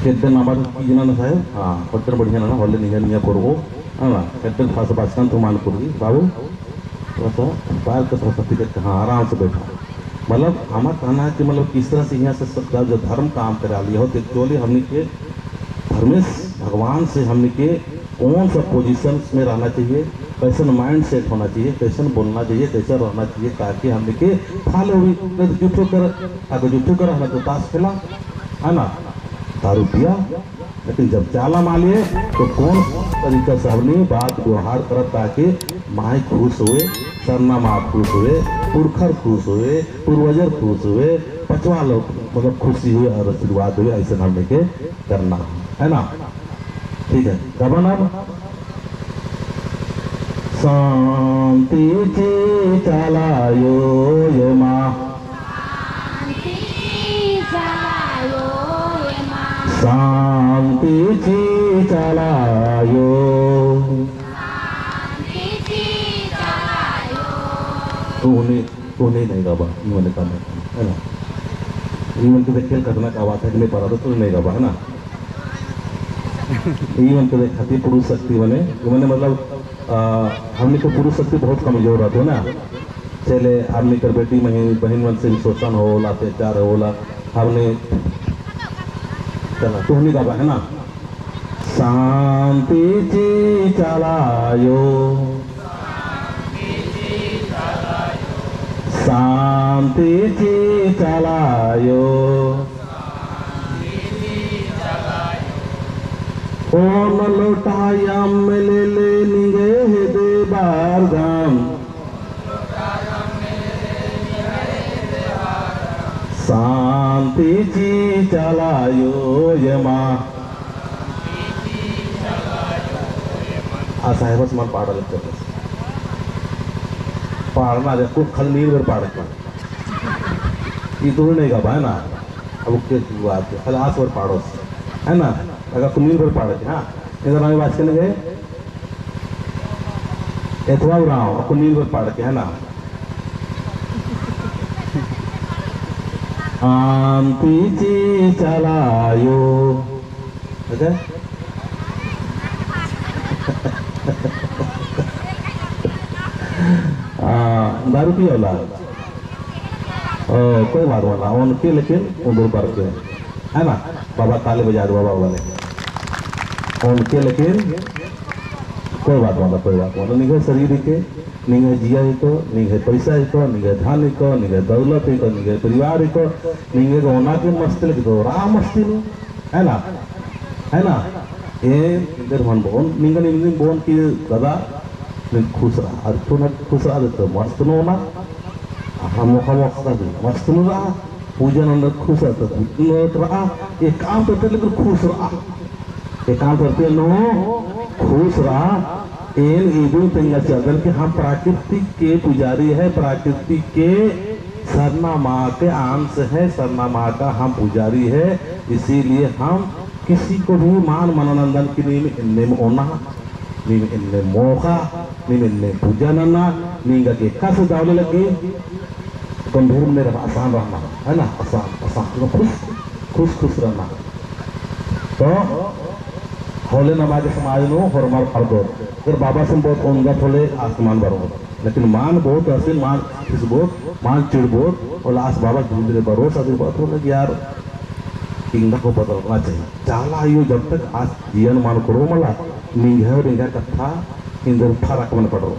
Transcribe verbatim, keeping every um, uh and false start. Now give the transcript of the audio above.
खेद्दन आबाद कीजना ना साहेब, हाँ, खेद्दन बढ़िया ना, होले निंगा निंगा कोरबो, है ना, खेद्दन थोड़ा सा बाचकन तो मान कोरगी, बाबू, थोड़ा सा, पैर को थोड़ा सा पीछे, हाँ, आराम से बैठो। मतलब, हमारा कहना है कि मतलब, किस तरह से यहाँ से सब, जब, जब धर्म काम करे वाली हो, तो actually हमनी के धर्मेश भगवान से हमनी के कौन सा positions में रहना चाहिए, कैसन mindset होना चाहिए, कैसन बोलना चाहिए, कैसन रहना चाहिए, ताकि हमनी के फल हुई, नहीं तो झूठो कर, अगर झूठो कर, हमें तो ताश खेला, है ना, दारू पिया, लेकिन जब चाला माले, तो कौन तरीका से हमनी बात व्यवहार करत, ताकि माई खुश होए, सरना माँ खुश होए, पुरखर खुश होए, पूर्वजर खुश होए, पचवा लोग मतलब खुशी होए और आशीर्वाद होए, ऐसे हमनी के करना है ना। ठीक है, गबन अब। शांति ची चाला आयो एमा। शांति ची चाला आयो एमा। शांति ची चाला आयो। शांति ची चाला आयो। तू उन्हें, तू उन्हें नहीं गबा, ई मने काम है ना? ई मने तो देखेल खतरनाक आवाज है कि नहीं पारा, तो तू नहीं गबा, है ना? ई मने तो देख खाती पुरुष शक्ति मने, ई मने मतलब, आ, हमनी के पुरुष शक्ति बहुत कमजोर रहत है ना। चले, हमनी कर बेटी मही-, बहिन मन से भी शोषण होला, अत्याचार होला, हमनी, चला, तू नहीं गबा, है ना? शांति ची चाला आयो। शांति ची चाला आयो। ओन लोटा अम्म लेले निंग्है हेद्दे बरदम। शांति ची चाला आयो एमा। आ साहेबस मल पाड़ा लगते बस। पाड़ना जे कुछ खाली नीन बेर पाड़े का। ई तो नहीं गबा है ना। अब के बात है, खाली आस बेर पाड़ोस। है ना? अगर कुछ नीन बेर पाड़े, हाँ। इधर आने बात करने गए। एथवा उराँव, अक्कु नीन बेर पाड़के, है ना? शांति ची चाला आयो। अच्छा? आ, दारू पियोला? ओ, कोई बात वाला, उनके लेकिन उधर पर के, है ना? बाबा ताली बजा दो, बाबा वाले। उनके लेकिन कोई बात वाला, कोई बात वाला। निंग्है शरीर हिके, निंग्है जिया हिको, निंग्है पैसा हिको, निंग्है धन हिको, निंग्है दौलत हिको, निंग्है परिवार हिको, निंग्है ओना के मस्त लगी तो रआ मस्ती नू, है ना? है ना? ए, इधर मन बोन, निंगा निंगा बोन की दादा, नीन खुश रआ, अर तू ना खुश रआ, तो मस्त नू ओना, हम मोखा मोखा मस्त नू रआ, पूजा नंदर खुश रआ, तो पूजा नंदर रआ, एकाम तो तेरे लेकर खुश रआ। एकाम करते नू खुश रआ। एन इदिन तेंगा चादर कि हम प्राकृतिक के पुजारी है, प्राकृतिक के सरना माँ के अंश है, सरना माँ का हम पुजारी है, इसीलिए हम किसी को भी मान मना नंदन कि नीम एन्नेम ओना, नीम एन्नेम मोखा, नीम एन्नेम पूजा नना, निंगा गे एकासे दव ले लगी, गंभीर में रहा, आसान रहना, है ना? आसान, आसान, तो खुश, खुश, खुश रहना। तो होले नमा गे समाज नू होरमर परदोर। अगर बाबा से बहुत उंगत होले आसमान बरओ। लेकिन मान बहुत हसीन, मान खिसबोत, मान चिड़बोत, होले आस बाबा धीरे धीरे बरओ, साथ ही बात होले कि यार, इनका को बदलना चाहिए। चाला आयो जब तक आस जियन मान करो मला, निंग्है निंग्है कत्था इंदर फरक मन पड़ो।